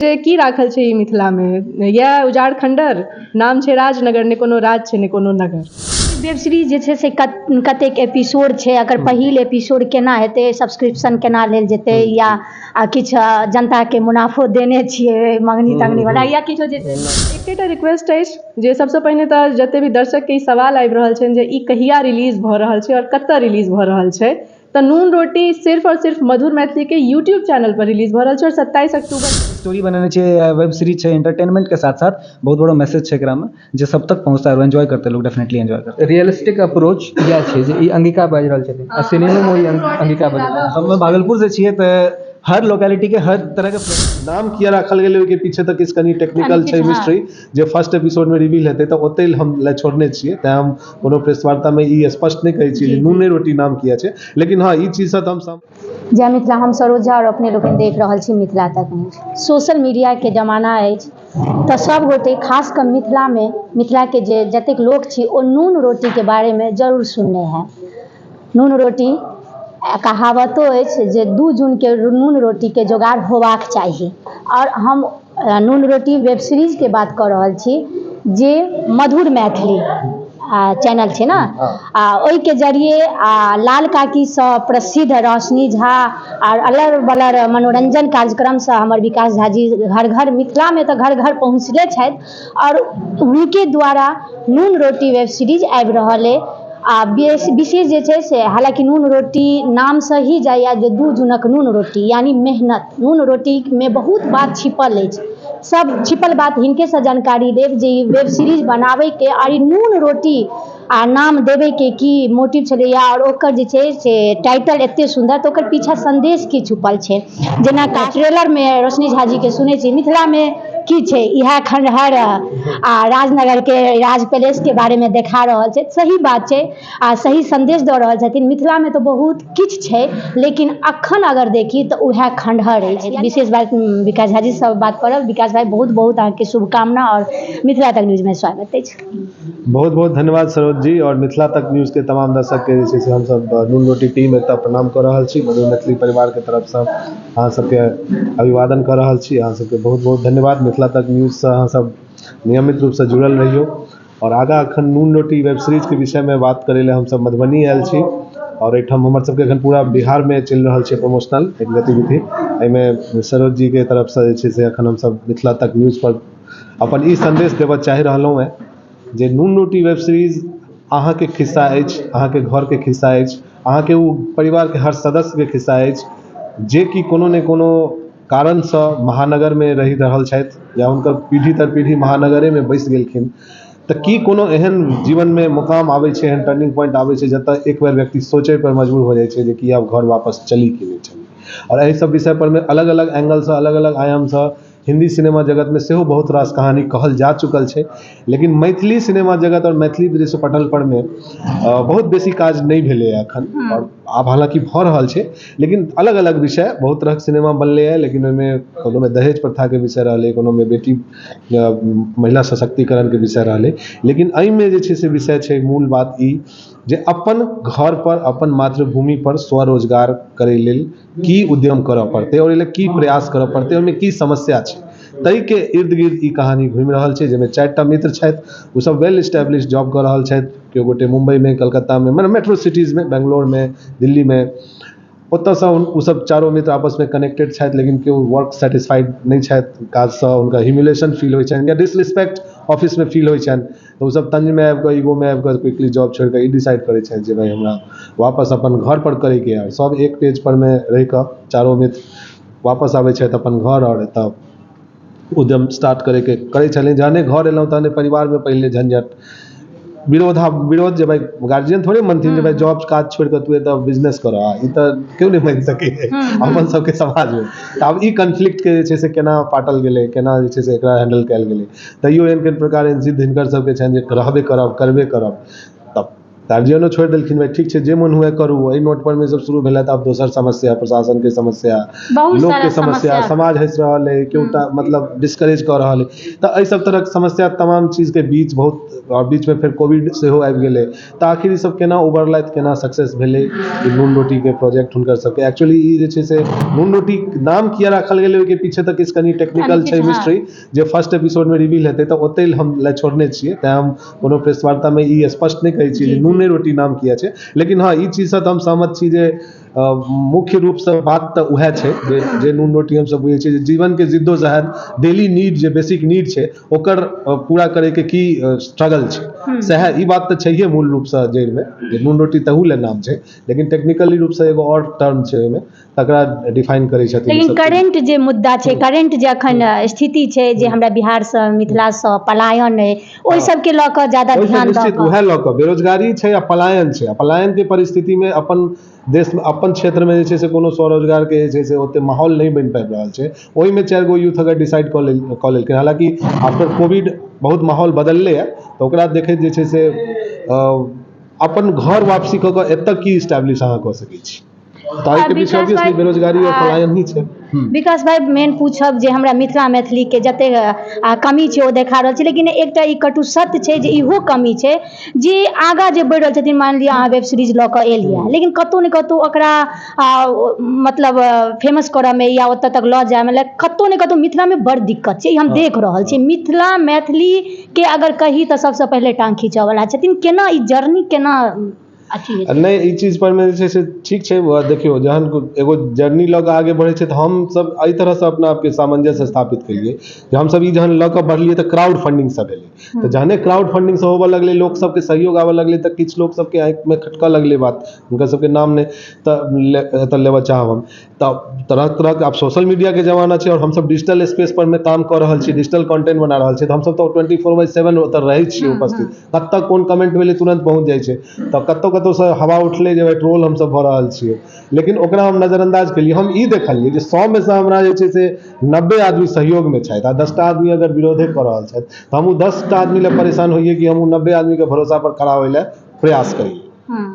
जे की राखल छै ई मिथिलामे? इएह उजाड़ खण्डर, नाम छै राजनगर, नहि कोनो राज छै, नहि कोनो नगर। वेब सीरीज जे छै से कतेक एपिसोड छै, अगर पहिल एपिसोड केना हेतै, सब्सक्रिप्शन केना लेल जेतै, या किछु जनताके मुनाफो देने छियै मंगनी तंगनी वाला या किछो जे छै? एकेटा रिक्वेस्ट अछि जे सबसँ पहिने तऽ जते भी दर्शकके ई सवाल आबि रहल छनि जे ई कहिया रिलीज भऽ रहल छै आओर कतऽ रिलीज भऽ रहल छै, तऽ नून रोटी सिर्फ आओर सिर्फ मधुर मैथिलीके यूट्यूब चैनल पर रिलीज भऽ रहल छै आओर 27 अक्टूबर स्टोरी बनेने छै। वेब सीरीज छै, एंटरटेनमेंट के साथ साथ बहुत बड़ा मैसेज छै एकरामे, जे सब तक पहुँचता है। एंजॉय करते लोग, डेफिनेटली एंजॉय करते। रियलिस्टिक अप्रोच इएह छै जे ई अंगिका बाजि रहल छथिन आ सिनेमोमे ई अंगिका बाजि रहल। हम भागलपुर से छियै, तऽ हर लोकेलिटी के हर तरह के नाम किया राखल गेलै, ओहिके पीछे तऽ किछु कनि टेक्निकल छै मिस्ट्री, जे फर्स्ट एपिसोडमे रिवील हेतै, तऽ ओतहि हम लए छोड़ने छियै। तेँ हम कोनो प्रेस वार्तामे ई स्पष्ट नहि कहै छियै जे नूने रोटी नाम किया छै, लेकिन हँ, ई चीजसँ तऽ हम जय मिथिला, हम सरोजा आओर अपने लोकनि देख रहल छी मिथिला तक न्यूज। सोशल मीडियाके जमाना अछि, तऽ सब गोटे, खास कऽ मिथिलामे, मिथिलाके जे जतेक लोक छी, ओ नून रोटीके बारेमे जरूर सुनने हैब। नून रोटी कहावतो अछि जे 2 जूनके नून रोटीके जोगाड़ होबाक चाही। आओर हम नून रोटी वेब सीरीजके बात कऽ रहल छी, जे मधुर मैथिली चैनल छै ने, आ ओहिके जरिए आ लाल काकीसँ प्रसिद्ध रोशनी झा आर अलर बलर मनोरञ्जन कार्यक्रमसँ हमर विकास झा जी घर घर, मिथिलामे तऽ घर घर पहुँचले छथि, आओर हुनके द्वारा नून रोटी वेब सीरीज आबि रहल अइ। आ विशेष जे छै से, हालाँकि नून रोटी नामसँ ही जाइए जे 2 जूनक नून रोटी यानि मेहनत। नून रोटीमे बहुत बात छिपल अछि। सब छिपल बात हिनकेसँ जानकारी देब जे ई वेब सीरीज बनाबैके आओर ई नून रोटी आ नाम देबैके की मोटिव छलैया, आओर ओकर जे छै से टाइटल एते सुन्दर, तऽ ओकर पीछा सन्देश की छुपल छै। जेना ट्रेलरमे रोशनी झा जीके सुनै छी, मिथिलामे की छै, इएह खंडहर आ राजनगरके राज पैलेसके बारेमे देखा रहल छै। सही बात छै आ सही सन्देश दऽ रहल छथिन। मिथिलामे तऽ बहुत किछु छै, लेकिन अखन अगर देखी तऽ उएह खंडहर अछि। विशेष बात विकास झा जी सँ बात करब। विकास भाई, बहुत बहुत अहाँके शुभकामना आओर मिथिला तक न्यूजमे स्वागत अछि। बहुत बहुत धन्यवाद सरोज जी, आओर मिथिला तक न्यूजके तमाम दर्शकके जे छै से हमसब नून रोटी टीम एतऽ प्रणाम कऽ रहल छी। मधुर मैथिली परिवारके तरफसँ अहाँ सबके अभिवादन कऽ रहल छी। अहाँ सबके बहुत बहुत धन्यवाद। मिथिला तक न्यूजसँ अहाँ सब नियमित रूपसँ जुड़ल रहियौ। आओर आगाँ एखन नून रोटी वेब सीरीजके विषयमे बात करै लए हमसब मधुबनी आयल छी, आओर एहिठाम हमर सबके एखन पूरा बिहारमे चलि रहल छै प्रमोशनल एक गतिविधि। एहिमे सरोज जीके तरफसँ जे छै से एखन हमसब मिथिला तक न्यूजपर अपन ई सन्देश देबऽ चाहि रहलहुँ हेँ जे नून रोटी वेब सीरीज अहाँके खिस्सा अछि, अहाँके घरके खिस्सा अछि, अहाँके ओ परिवारके हर सदस्यके खिस्सा अछि, जे कि कोनो ने कोनो कारणसँ महानगरमे रहि रहल छथि या हुनकर पीढ़ी दर पीढ़ी महानगरेमे बसि गेलखिन। तऽ की कोनो एहन जीवनमे मुकाम आबै छै, एहन टर्निंग पॉइंट आबै छै, जतऽ एक बेर व्यक्ति सोचै पर मजबूर हो जाइ छै जे कि आब घर वापस चली कि नहि चली? आओर एहि सब विषय परमे अलग अलग एंगलसँ, अलग अलग आयामसँ हिन्दी सिनेमा जगतमे सेहो बहुत रास कहानी कहल जा चुकल छै, लेकिन मैथिली सिनेमा जगत आओर मैथिली दृश्य पटल परमे बहुत बेसी काज नहि भेलैए एखन। आओर आब हालाँकि भऽ रहल छै, लेकिन अलग अलग विषय, बहुत तरहक सिनेमा बनलैए, लेकिन ओहिमे कोनोमे दहेज प्रथाके विषय रहलै, कोनोमे बेटी महिला सशक्तिकरणके विषय रहलै, लेकिन एहिमे जे छै से विषय छै, मूल बात ई जे अपन घर पर, अपन मातृभूमि पर स्वरोजगार करै लेल की उद्यम करऽ पड़तै आओर एहि लेल की प्रयास करऽ पड़तै, ओहिमे की समस्या छै, ताहिके इर्द गिर्द ई कहानी घुमि रहल छै, जाहिमे 4टा मित्र छथि। ओसभ वेल एस्टेब्लिश जॉब कऽ रहल छथि, केओ गोटे मुम्बइमे, कलकत्तामे, मने मेट्रो सिटीजमे, बेंगलोरमे, दिल्लीमे। ओतऽसँ ओसभ चारो मित्र आपसमे कनेक्टेड छथि, लेकिन केओ वर्क सेटिस्फाइड नहि छथि काजसँ। हुनका ह्यूमिलेशन फील होइ छनि या डिसरिस्पेक्ट ऑफिसमे फील होइ छनि, तऽ ओसभ तंजमे आबि कऽ, ईगोमे आबि कऽ, क्विकली जॉब छोड़ि कऽ ई डिसाइड करै छथि जे भाइ, हमरा वापस अपन घर पर करैके यऽ। सभ एक पेज पर मे रहि कऽ चारो मित्र वापस आबै छथि अपन घर आओर एतऽ उद्यम स्टार्ट करैके करै छलियै। जहने घर एलहुँ, तहने परिवारमे पहिले झंझट, विरोध, जे भाइ, गार्जियन थोड़े मनथिन जे भाइ, जॉब काज छोड़ि कऽ तू एतऽ बिजनेस करऽ। ई तऽ केओ नहि मानि सकैए अपन सबके समाजमे। तऽ आब ई कन्फ्लिक्टके जे छै से केना पाटल गेलै, केना जे छै से एकरा हैंडल कयल गेलै? तैयो एहन केहन प्रकार एहन जिद्द हिनकर सबके छनि जे रहबे करब, करबे करब। तब गार्जियनो छोड़ि देलखिन, भाइ ठीक छै, जे मोन हुए करू। एहि नोट परमे सब शुरू भेलै तऽ आब दोसर समस्या, प्रशासनके समस्या, बहुत सारा लोकके समस्या, समस्या। समाज हँसि रहल अइ, केओटा मतलब डिस्करेज कऽ रहल अइ। तऽ एहि सब तरहक समस्या तमाम चीजके बीच बहुत, आओर बीचमे फेर कोविड सेहो आबि गेलै। तऽ आखिर ई सब केना उबरलथि, केना सक्सेस भेलै ई नून रोटीके प्रोजेक्ट हुनकर सबके? एक्चुअली ई जे छै से नून रोटी नाम किया राखल गेलै, ओहिके पीछे तऽ किछु कनि टेक्निकल छै किछु, हँ। मिस्ट्री, जे फर्स्ट एपिसोडमे रिवील हेतै, तऽ ओतहि हम लए छोड़ने छियै। तैँ हम कोनो प्रेस वार्तामे ई स्पष्ट नहि कहै छियै जे नूने रोटी नाम किया छै। लेकिन हँ, ई चीजसँ तऽ हम सहमत छी जे मुख्य रूपसँ बात तऽ उएह छै जे जे नून रोटी हमसब बुझै छियै जे जीवनके जिद्दोजहद, डेली नीड, जे बेसिक नीड छै, ओकर पूरा करैके की स्ट्रगल छै, सएह ई बात तऽ छैहे मूल रूपसँ जड़िमे, जे नून रोटी तहू लए नाम छै। लेकिन टेक्निकली रूपसँ एगो आओर टर्म छै ओहिमे, तकरा डिफाइन करै छथिन ई लेकिन सब चीज। करेंट जे मुद्दा छै, करेंट जे अखन स्थिति छै, जे हमरा बिहारसँ मिथिलासँ पलायन अइ, ओहि सबके लऽ कऽ ज्यादा ओहिसँ ध्यान दऽ निश्चित कऽ उएह लऽ कऽ बेरोजगारी छै आ पलायन छै, आ पलायनके परिस्थितिमे अपन देशमे, अपन क्षेत्रमे जे छै से कोनो स्वरोजगारके जे छै से ओतेक माहौल नहि बनि पाबि रहल छै। ओहिमे 4 गो यूथ अगर डिसाइड कऽ लेलकै, हालाँकि आफ्टर कोविड बहुत माहौल बदललैए, तऽ ओकरा देखैत जे छै से अपन घर वापसी कऽ कऽ एतऽ की इस्टेब्लिश अहाँ कऽ सकै छी, तऽ एहिके पीछे विकास ऑब्वियसली भाई, बेरोजगारी आओर पलायन ही छै। विकास भाइ, मेन पूछब जे हमरा मिथिला मैथिलीके जतेक कमी छै ओ देखा रहल छै, लेकिन एकटा ई कटु सत्य छै जे इहो कमी छै जे आगाँ जे बढ़ि रहल छथिन, मानि लिअ अहाँ वेब सीरीज लऽ कऽ एलियै, लेकिन कतहु ने कतहु ओकरा मतलब फेमस करऽमे या ओतऽ तक लऽ जायमे लाइक कतहु ने कतहु मिथिलामे बड़ दिक्कत छै। ई हम देख रहल छी। मिथिला मैथिलीके अगर कही तऽ सबसँ पहिले टाँग खींचऽवला छथिन। केना ई जर्नी केना अथी हेतै? नहि, ई चीज पर मे जे छै से ठीक छै। देखियौ, जहन एगो जर्नी लऽ कऽ आगे बढ़ै छै तऽ हमसब एहि तरहसँ अपना आपके सामंजस्य स्थापित केलियै जे हमसब ई जहन लऽ कऽ बढ़लियै तऽ क्राउड फंडिंगसँ भेलै। तऽ जहने क्राउड फंडिंगसँ होबऽ लगलै, लोक सबके सहयोग आबऽ लगलै, तऽ किछु लोक सबके आँखिमे खटकऽ लगलै बात। हुनकर सबके नाम नहि तऽ एतऽ लेबऽ चाहब हम। तऽ तरह तरहके आब सोशल मीडियाके जमाना छै आओर हमसब डिजिटल स्पेस परमे काम कऽ रहल छी, डिजिटल कंटेंट बना रहल छी, तऽ हमसब तऽ 24/7 ओतऽ रहै छियै उपस्थित। कतऽ कोन कमेंट भेलै, तुरन्त पहुँच जाइ छै। तऽ कतहु कतहुसँ हवा उठलै जे भाइ ट्रोल हमसब भऽ रहल छियै, लेकिन ओकरा हम नजरअन्दाज केलियै। हम ई देखलियै जे 100मे सँ हमरा जे छै से 90 आदमी सहयोगमे छथि आ 10टा आदमी अगर विरोधे कऽ रहल छथि, तऽ हम ओ 10टा आदमी लए परेशान होइए कि हम ओ 90 आदमीके भरोसा पर खड़ा होइ लए प्रयास करियै।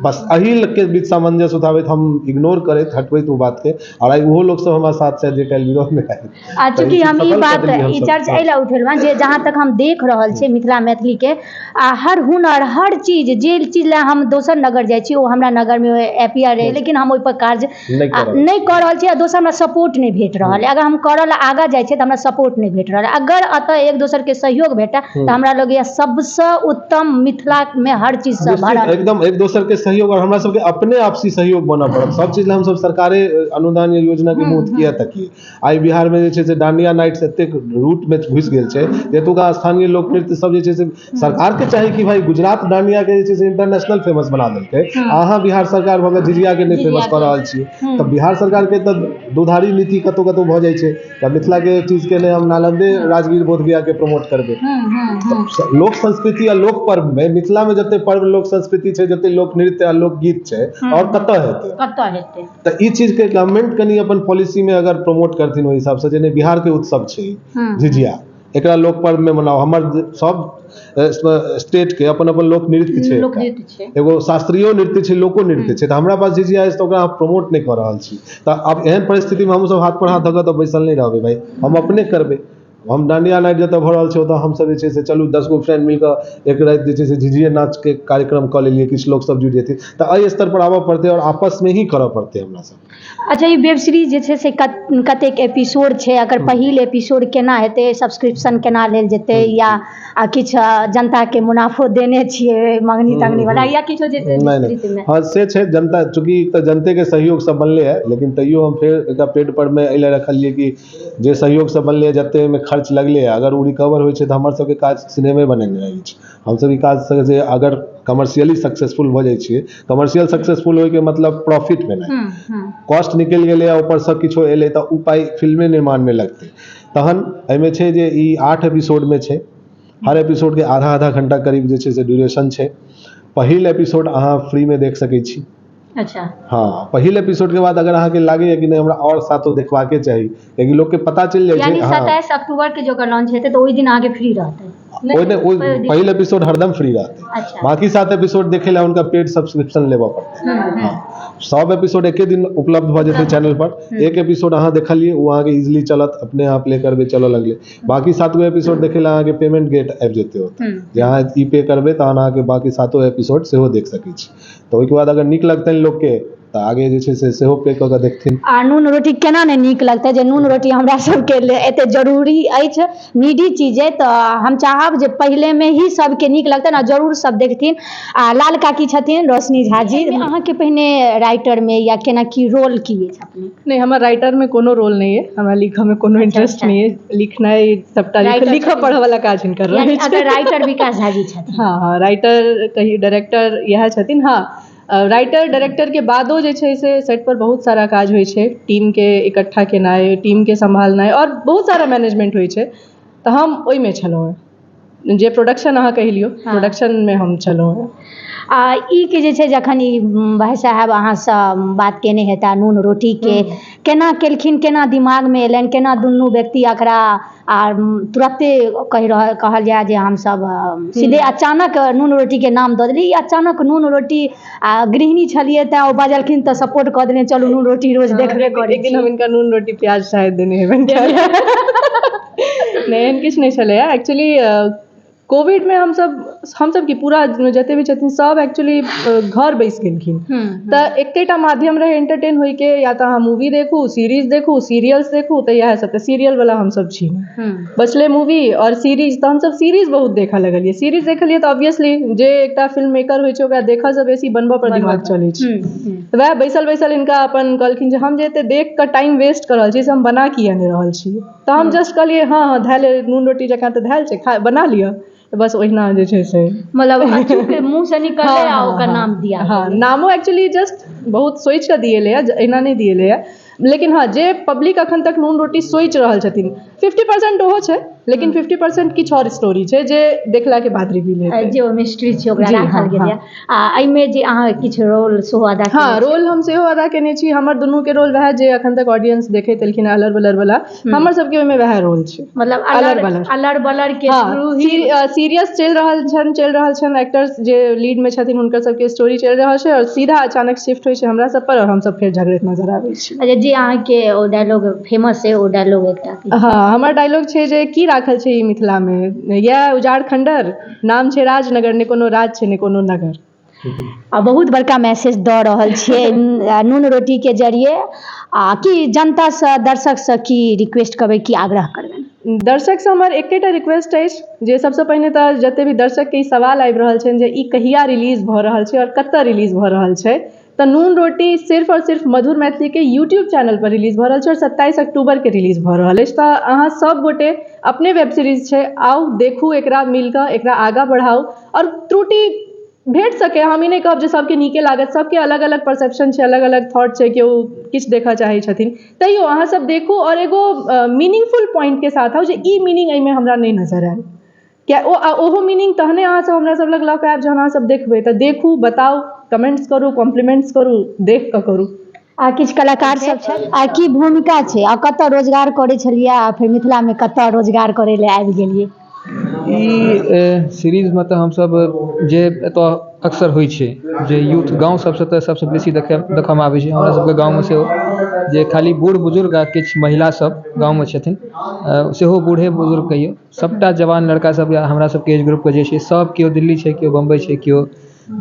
बस एहि के बीच सामंजस्य उठाबैत, हम इग्नोर करैत, हटबैत ओ बातके, आओर आइ ओहो लोक सब हमरा साथ छथि जे काल्हि विरोधमे आयल। आ तऽ ई चूँकि चीज हम ई सफल कऽ बात देलियै ई हमसब। चर्च एहि लए उठेलहुँ हँ जे जहाँ तक हम देख रहल छियै मिथिला मैथिलीके आ हर हुनर, हर चीज, जे चीज लए हम दोसर नगर जाइ छी ओ हमरा नगरमे एपियर रहै, लेकिन हम ओहिपर कार्य नहि कऽ रहल। नहि कऽ रहल छी आ दोसर हमरा सपोर्ट नहि भेट रहल अइ। अगर हम करऽ लए आगाँ जाइ छियै तऽ हमरा सपोर्ट नहि भेट रहल अइ। अगर एतऽ एक दोसरके सहयोग भेटय तऽ हमरा लगैए सबसँ उत्तम मिथिलामे हर चीजसँ निश्चित भरल। एकदम एक दोसर के सहयोग आओर हमरा सबके अपने आपसी सहयोग बनऽ पड़त। सब चीज लए हमसब सरकारे अनुदान या योजना के मुँह किया तकिए? आइ बिहारमे जे छै से डांडिया नाइट्स एतेक रूटमे घुसि गेल छै जे एतुका स्थानीय लोक नृत्य सब जे छै से सरकारके चाही कि भाइ गुजरात डांडियाके जे छै से इंटरनेशनल फेमस बना देलकै, अहाँ बिहार सरकार भऽ कऽ झिझियाके नहि फेमस कऽ रहल छियै। तऽ बिहार सरकारके तऽ दुधारी नीति कतहु कतहु भऽ जाइ छै। तऽ मिथिलाके चीजके नहि, हम नालंदे, राजगीर, बोधगयाके प्रमोट करबै। लोक संस्कृति आ लोक पर्वमे मिथिलामे जते पर्व, लोक संस्कृति छै, जते लोक नृत्य आ लोकगीत छै, आओर कतऽ हेतै? कतऽ हेतै? तऽ ई चीजके गवर्नमेंट कनि अपन पॉलिसीमे अगर प्रमोट करथिन ओहि हिसाबसँ जे नहि, बिहारके उत्सव छै झिझिया, एकरा लोक पर्वमे मनाउ। हमर सब स्टेटके अपन अपन लोक नृत्य छै, लोकनृत्य छै, एगो शास्त्रीय नृत्य छै, लोको नृत्य छै। तऽ हमरा पास झिझिया अछि तऽ ओकरा अहाँ प्रमोट नहि कऽ रहल छी, तऽ आब एहन परिस्थितिमे हमसभ हाथ पर हाथ धऽ कऽ तऽ बैसल नहि रहबै भाइ, हम अपने करबै। हम डांडिया नाइट जतऽ भऽ रहल छै ओतऽ हमसभ जे छै से चलू 10 गो फ्रेंड मिल कऽ एक राति जे छै से झिझिये नाचके कार्यक्रम कऽ लेलियै, किछु लोकसभ जुड़ि जेथिन। तऽ एहि स्तर पर आबऽ पड़तै आओर आपसमे ही करऽ पड़तै हमरा सब। अच्छा, ई वेब सीरीज जे छै से कतेक एपिसोड छै? अगर पहिल एपिसोड केना हेतै, सब्सक्रिप्शन केना लेल जेतै, या किछु जनताके मुनाफो देने छियै मंगनी तंगनी वाला या किछो जे छै नहि विस्तृतमे? नहि, हँ, से छै। जनता चूँकि तऽ जनतेके सहयोगसँ बनलै है, लेकिन तैयो हम फेर एकरा पेड परमे एहि लए रखलियै कि जे सहयोगसँ बनलै, जते ओहिमे खर्च लगलै, अगर ओ रिकवर होइ छै तऽ हमर सबके काज सिनेमे बनेनाइ अछि। हमसब ई काजसँ जे अगर कमर्शियली सक्सेसफुल भऽ जाइ छियै, कमर्शियल सक्सेसफुल होइके मतलब प्रॉफिट भेनाइ, कॉस्ट निकलि गेलै आ ऊपरसँ किछो एलै, तऽ ओ पाइ फिल्मे निर्माणमे लगतै। तहन एहिमे छै जे ई 8 एपिसोडमे छै, हर एपिसोडके आधा आधा घंटा करीब जे छै से ड्यूरेशन छै। पहिल एपिसोड अहाँ फ्रीमे देख सकै छी। अच्छा। हँ, पहिल एपिसोडके बाद अगर अहाँके लागैए कि नहि, हमरा आओर सातो देखबाके चाही, कियाकि लोकके पता चलि जाइ यानी छै। हँ, 27 अक्टूबर के जे ओकर लॉन्च हेतै तऽ ओहि दिन अहाँके फ्री रहतै? ओहिमे ओहि पहिल एपिसोड हरदम फ्री रहतै। अच्छा। बाकी 7 एपिसोड देखै लए हुनका पेड सब्सक्रिप्शन लेबऽ पड़तै। हँ, सब एपिसोड एके दिन उपलब्ध भऽ जेतै चैनल पर। एक एपिसोड अहाँ देखलियै, ओ अहाँके इजिली चलत, अपने आप प्ले करबै, चलऽ लगलै। बाकी 7 गो एपिसोड देखै लए अहाँके पेमेंट गेट आबि जेतै ओतऽ, जे अहाँ ई पे करबै तहन अहाँके बाकी 7 एपिसोड सेहो देख सकै छी। तऽ ओहिके बाद अगर नीक लगतनि लोकके तऽ आगे जे छै से सेहो पे कऽ कऽ देखथिन। आ नून रोटी केना नहि नीक लगतै, जे नून रोटी हमरा सबके लेल एते जरूरी अछि, नीडी चीज अइ। तऽ हम चाहब जे पहिलेमे ही सबके नीक लगतनि आ जरूर सब देखथिन। आ लाल काकी छथिन रोशनी झा जी, अहाँके पहिने राइटरमे या केना की रोल की अछि अपने? नहि, हमर राइटरमे कोनो रोल नहि अइ, हमरा लिखऽमे कोनो इंटरेस्ट नहि अइ। लिखनाइ सबटा Writer लिखऽ पढ़ऽ वाला काज हिनकर रहै यानी छै। अगर राइटर विकास झा जी छथिन। हँ हँ, राइटर कही डायरेक्टर इएह छथिन। हँ, राइटर डायरेक्टरके बादो जे छै से सेट पर बहुत सारा काज होइ छै, टीमके इकट्ठा केनाइ, टीमके सम्भालनाइ आओर बहुत सारा मैनेजमेंट होइ छै। तऽ हम ओहिमे छलहुँ हेँ, जे प्रोडक्शन अहाँ कहि लियौ, प्रोडक्शनमे हम छलहुँ हेँ। आ ई के जे छै, जखन ई भाइ साहेब अहाँसँ बात केने हेता नून रोटीके, केना केलखिन, केना दिमागमे एलनि, केना दुनू व्यक्ति एकरा आ तुरते कहि रहल कहल जाय जे हमसब सीधे अचानक नून रोटीके नाम दऽ देलियै? ई अचानक नून रोटी, आ गृहिणी छलियै तैँ ओ बजलखिन तऽ सपोर्ट कऽ देलियै, चलू नून रोटी रोज देखबे करै? एक दिन हम हिनका नून रोटी प्याज शायद देने हेबनि। नहि, एहन किछु नहि छलैए। एक्चुअली कोविडमे हमसब की पूरा जते भी छथिन सब एक्चुअली घर बैसि गेलखिन, तऽ एकेटा माध्यम रहै एंटरटेन होइके, या तऽ अहाँ मूवी देखू, सीरीज देखू, सीरियल्स देखू। तऽ इएह सब, तऽ सीरियल वाला हमसब छी। बचलै मूवी आओर सीरीज, तऽ हमसब सीरीज बहुत देखऽ लगलियै। सीरीज देखलियै तऽ ऑब्वियसली जे एकटा फिल्म मेकर होइ छै, ओकरा देखऽसँ बेसी बनबऽ पर दिमाग चलै छै। तऽ वएह बैसल बैसल हिनका अपन कहलखिन जे हम जे एते देख कऽ टाइम वेस्ट कऽ रहल छी, से हम बना किया नहि रहल छी? तऽ हम जस्ट कहलियै, हँ हँ, धएल नून रोटी जकाँ तऽ धएल छै, खा बना लिअ। तऽ बस ओहिना जे छै से मतलब अचूक मुँह से निकललै आ ओकर नाम दिया। हँ, नामो एक्चुअली जस्ट बहुत सोचि कऽ दिएलै हँ, एना नहि दिएलै हँ। लेकिन हँ, जे पब्लिक अखन तक नून रोटी सोचि रहल छथिन, 50% ओहो छै, लेकिन 50% किछु आओर स्टोरी छै जे देखलाके बाद रिवील हेतै। जे ओ मिस्ट्री छै ओकरा राखल गेल यऽ। आ एहिमे जे अहाँ किछु रोल सेहो अदा हँ, रोल हम सेहो अदा केने छी। हमर दुनूके रोल वएह जे अखन तक ऑडियंस देखैत एलखिन अलर बलर वाला, हमर सबके ओहिमे वएह रोल छै। मतलब अलर बलर। अलर बलर के थ्रू ही सीरियस चलि रहल छनि, एक्टर्स जे लीडमे छथिन हुनकर सबके स्टोरी चलि रहल छै आओर सीधा अचानक शिफ्ट होइ छै हमरा सब पर आओर हमसब फेर झगड़ैत नजर आबै छी। अच्छा, जे अहाँके ओ डायलॉग फेमस है, ओ डायलॉग एकटा। हँ, हमर डायलॉग छै जे की राखल छै ई मिथिलामे, इएह उजाड़ खंडर, नाम छै राजनगर, ने कोनो राज छै ने कोनो नगर। आ बहुत बड़का मैसेज दऽ रहल छियै नून रोटीके जरिए। आ की जनतासँ, दर्शकसँ की रिक्वेस्ट करबै, की आग्रह करबै? दर्शकसँ हमर एकेटा रिक्वेस्ट अछि जे सबसँ पहिने तऽ जते भी दर्शकके ई सवाल आबि रहल छनि जे ई कहिया रिलीज भऽ रहल छै आओर कतऽ रिलीज भऽ रहल छै, तऽ नून रोटी सिर्फ आओर सिर्फ मधुर मैथिलीके यूट्यूब चैनल पर रिलीज भऽ रहल छै आओर 27 अक्टूबरके रिलीज भऽ रहल अछि। तऽ अहाँ सब गोटे, अपने वेब सीरीज छै, आउ देखू एकरा, मिल कऽ एकरा आगाँ बढ़ाउ। आओर त्रुटि भेट सकैए, हम ई नहि कहब जे सबके नीके लागत। सबके अलग अलग परसेप्शन छै, अलग अलग थॉट छै, केओ किछु देखऽ चाहै छथिन। तैयो अहाँ सब देखू आओर एगो मीनिंगफुल पॉइंटके साथ आउ जे ई मीनिंग एहिमे हमरा नहि नजर आयल किया ओ ओहो मीनिंग तहने अहाँ सब हमरा सब लग लऽ कऽ आयब जहन अहाँ सब देखबै। तऽ देखू, बताउ, कमेंट्स करू, कॉम्प्लीमेंट्स करू, देख कऽ करू। आ किछु कलाकार सब छथि। आ की भूमिका छै आ कतऽ रोजगार करै छलियै आ फेर मिथिलामे कतऽ रोजगार करै लए आबि गेलियै? ई सीरीजमे तऽ हमसभ जे एतऽ अक्सर होइ छै जे यूथ गाँव सभसँ तऽ सभसँ बेसी देखयमे आबै छै। हमरा सभके गाँवमे सेहो जे खाली बूढ़ बुजुर्ग आ किछु महिला सभ गाँवमे छथिन, सेहो बूढ़े बुजुर्ग कहियौ, सभटा जवान लड़का सब या हमरा सभके एज ग्रुपके जे छै, सभ केओ दिल्ली छै, केओ बम्बइ छै, केओ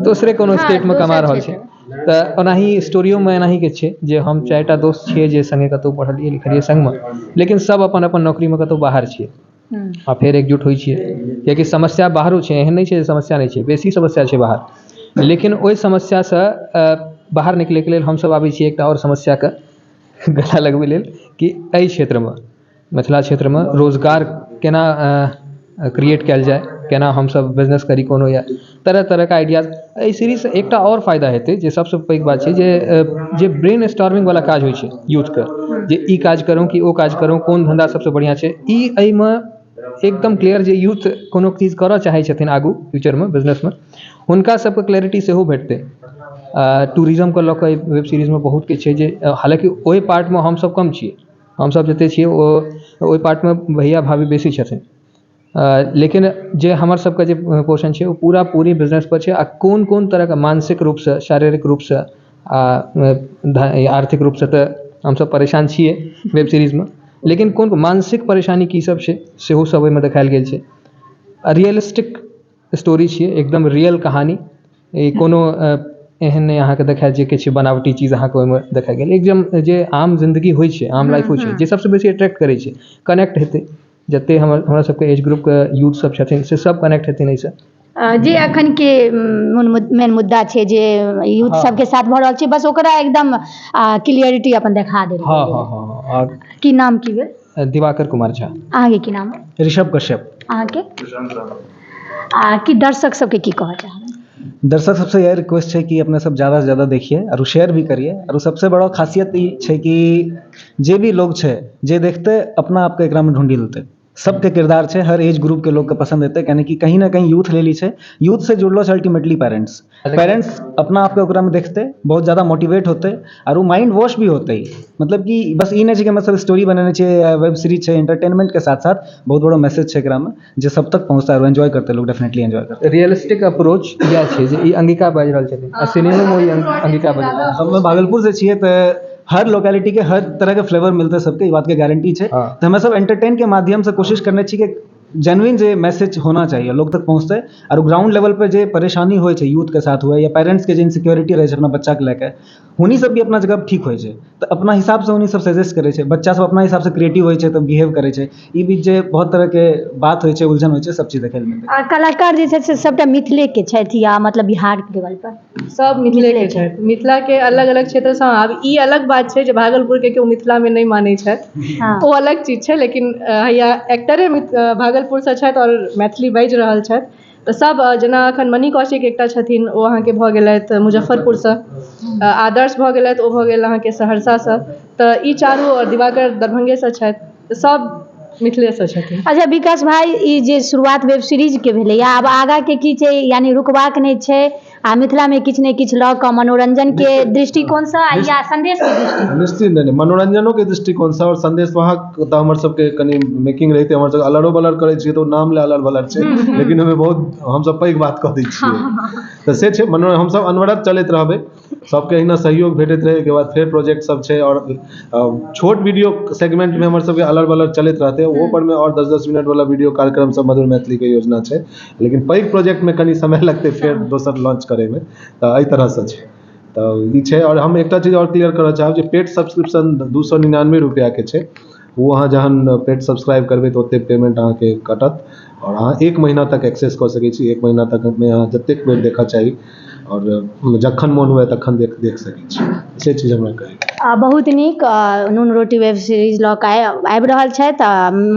दोसरे कोनो स्टेटमे कमा रहल छै। तऽ ओनाही स्टोरियोमे एनाही किछु छै जे हम चारिटा दोस्त छियै जे सङ्गे कतहु पढ़लियै लिखलियै सङ्गमे, लेकिन सभ अपन अपन नौकरीमे कतहु बाहर छियै आ फेर एकजुट होइ छियै, कियाकि समस्या बाहरो छै। एहन नहि छै जे समस्या नहि छै, बेसी समस्या छै बाहर, लेकिन ओहि समस्यासँ बाहर निकलैके लेल हमसभ आबै छियै एकटा आओर समस्याके गला लगबै लेल कि एहि क्षेत्रमे, मिथिला क्षेत्रमे रोजगार केना क्रिएट कयल जाय, केना हमसभ बिजनेस करी कोनो या तरह तरहके आइडियाज। एहि सीरीजसँ एकटा आओर फायदा हेतै जे सभसँ पैघ बात छै जे जे ब्रेन स्टॉर्मिंगवला काज होइ छै यूथके, जे ई काज करू कि ओ काज करू, कोन धन्धा सभसँ बढ़िआँ छै, ई एहिमे एकदम क्लियर जे यूथ कोनो चीज करऽ चाहै छथिन आगू फ्यूचरमे बिजनेसमे, हुनका सबके क्लैरिटी सेहो भेटतै। टूरिज्मके लऽ कऽ एहि वेब सीरीजमे बहुत किछु छै जे हालाँकि ओहि पार्टमे हमसब कम छियै। हमसब जतेक छियै, ओ ओहि पार्टमे भैया भाभी बेसी छथिन। लेकिन जे हमर सबके जे पोर्शन छै ओ पूरा पूरी बिजनेसपर छै, आ कोन कोन तरहके मानसिक रूपसँ, शारीरिक रूपसँ आ आर्थिक रूपसँ तऽ हमसब परेशान छियै वेब सीरीजमे, लेकिन कोन मानसिक परेशानी की सब छै सेहो सब ओहिमे देखायल गेल छै। आ रियलिस्टिक स्टोरी छियै, एकदम रियल कहानी, ई कोनो एहन नहि अहाँके देखायत जे किछु बनावटी चीज अहाँके ओहिमे देखायल गेल। एकदम जे आम जिन्दगी होइ छै, आम लाइफ होइ छै, जे सबसँ बेसी अट्रैक्ट करै छै, कनेक्ट हेतै जते हमरा सबके एज ग्रुपके यूथ सब छथिन से सब कनेक्ट हेथिन एहिसँ। जे अखन के मेन मुद्दा छै जे यूथ सबके साथ भऽ रहल छै, बस ओकरा एकदम क्लियरिटी अपन देखा देल। हँ हँ हँ हँ। आओर की नाम की भेल? दिवाकर कुमार झा। अहाँके की नाम? ऋषभ कश्यप। अहाँके? आ की दर्शक सबके की कहऽ चाहबै? दर्शक सबसे यह रिक्वेस्ट है कि अपने सब ज़्यादा से ज़्यादा देखिए और शेयर भी करिए। और सबसे बड़ा खासियत ई छै कि जे भी लोग छै जे देखते अपना आपके एकरामे ढूँढी लेतै। सबके किरदार छै, हर एज ग्रुप के लोग के पसंद हेतै, यानी कि कहीं ना कहीं यूथ ले ली छै, यूथ से जुड़लो छै अल्टीमेटली पेरेंट्स। पेरेंट्स अपना आपके ओकरामे देखते बहुत ज़्यादा मोटिवेट होते और वो माइंड वॉश भी होते। मतलब कि बस ई नहि छै कि मतलब स्टोरी बनेने छै, वेब सीरीज छै, एंटरटेनमेंट के साथ साथ बहुत बड़ा मैसेज छै एकरामे जे सब तक पहुँचता है और एंजॉय करते लोग, डेफिनेटली एंजॉय करते। रियलिस्टिक अप्रोच इएह छै जे ई अंगिका बाजि रहल छथिन आ सिनेमोमे ई अंगिका बाजि रहल। हम भागलपुर से छियै तऽ हर लोकेलिटी के हर तरह के फ्लेवर मिलते सबके, ई बात के गारंटी छै। तऽ हमे सब एंटरटेन के माध्यम से कोशिश करने छी कि जेन्युइन जे मैसेज होना चाहिए लोग तक पहुँचतै और ग्राउंड लेवल पे जे परेशानी होइ छै यूथ के साथ हुए या पेरेंट्स के जे इनसिक्योरिटी रहै छै अपना बच्चा के लए के, हुनी सब भी अपना जगह ठीक होइ छै तऽ अपना हिसाब से हुनी सब सजेस्ट करै छै। बच्चा सब अपना हिसाब से क्रिएटिव होइ छै तऽ बिहेव करै छै। ई बीच जे बहुत तरह के बात होइ छै, उलझन होइ छै, सब चीज देखै लए मिलतै। आ कलाकार जे छै से सबटा मिथिलेके छथि या मतलब बिहार लेवल पर? सब मिथिलेके छथि, मिथिलाके अलग अलग क्षेत्रसँ। आब ई अलग बात छै जे भागलपुरके केओ मिथिलामे नहि मानै छथि, ओ अलग चीज छै, लेकिन हैया एक्टरे भागलपुरसँ छथि आओर मैथिली बाजि रहल छथि तऽ सब, जेना अखन मणि कौशिक एकटा छथिन, ओ अहाँके भऽ गेलथि मुजफ्फरपुरसँ, आदर्श भऽ गेलथि, ओ भऽ गेल अहाँके सहरसासँ, तऽ ई चारू, आओर दिवाकर दरभंगेसँ छथि, तऽ सब मिथिलेसँ छथिन। अच्छा विकास भाई, ई जे शुरुआत वेब सीरीज के भेलैया, आब आगाँ के की छै? यानी रुकबाक नहि छै आ मिथिलामे किछु ने किछु लऽ कऽ मनोरंजन के दृष्टिकोणसँ या संदेश के दृष्टिकोण? निश्चित, नहि नहि, मनोरंजनोके दृष्टिकोणसँ आओर संदेशवाहक तऽ हमर सबके कनि मेकिंग रहिते, हमर सबके अलरो बलर करै छियै तऽ ओ नाम लए अलर बलर छै, लेकिन ओहिमे बहुत हमसब पैघ बात कऽ दै छियै, तऽ से छै। मनो हमसब अनवरत चलैत रहबै, सबके एहिना सहयोग भेटैत रहै। ओहिके बाद फेर प्रोजेक्ट सब छै आओर छोट वीडियो सेगमेंटमे हमर सबके अलर बलर चलैत रहतै, ओहो परमे आओर 10-10 मिनट वाला वीडियो कार्यक्रम सब मधुर मैथिलीके योजना छै, लेकिन पैघ प्रोजेक्टमे कनि समय लगतै फेर दोसर लॉन्च करैमे, तऽ एहि तरहसँ छै। तऽ ई छै। आओर हम एकटा चीज आओर क्लियर करऽ चाहब जे पेड सब्सक्रिप्शन 299 रुपैआके छै। ओ अहाँ जहन पेड सब्सक्राइब करबै तऽ ओतेक पेमेंट अहाँके कटत आओर अहाँ एक महीना तक एक्सेस कऽ सकै छी। एक महीना तकमे अहाँ जतेक बेर देखऽ चाही आओर जखन मोन हुए तखन देख सकै छी। से चीज हमरा कहै बहुत नीक। नून रोटी वेब सीरीज लऽ कऽ आबि रहल छथि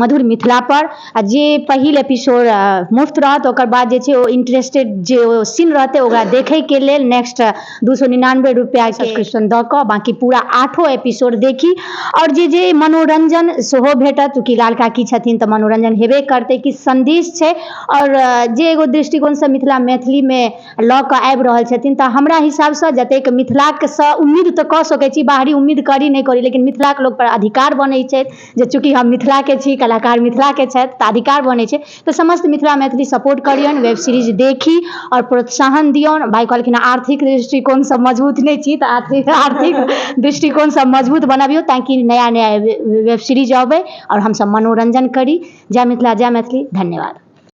मधुर मिथिला पर, आ जे पहिल एपिसोड मुफ्त रहत, ओकर बाद जे छै ओ इंटरेस्टेड जे ओ सीन रहतै ओकरा देखैके लेल नेक्स्ट 299 रुपैआके सब्सक्रिप्शन दऽ कऽ बाँकी पूरा आठो एपिसोड देखी आओर जे जे मनोरंजन सेहो भेटत। चूँकि लाल काकी छथिन तऽ मनोरंजन हेबे करतै, किछु सन्देश छै आओर जे एगो दृष्टिकोणसँ मिथिला मैथिलीमे लऽ कऽ आबि रहल छथिन, तऽ हमरा हिसाबसँ जतेक मिथिलासँ उम्मीद तऽ कऽ सकै छी, बाहरी उम्मीद करी नहि करी, लेकिन मिथिलाके लोकपर अधिकार बनै छै जे चूँकि हम मिथिलाके छी, कलाकार मिथिलाके छथि तऽ अधिकार बनै छै। तऽ समस्त मिथिला मैथिली सपोर्ट करियौन, वेब सीरीज देखी आओर प्रोत्साहन दियौन। भाइ कहलखिन आर्थिक दृष्टिकोणसँ मजबूत नहि छी, तऽ आर्थिक दृष्टिकोणसँ मजबूत बनबियौ ताकि नया नया वेब सीरीज अबै आओर हमसब मनोरंजन करी। जय मिथिला, जय मैथिली, धन्यवाद।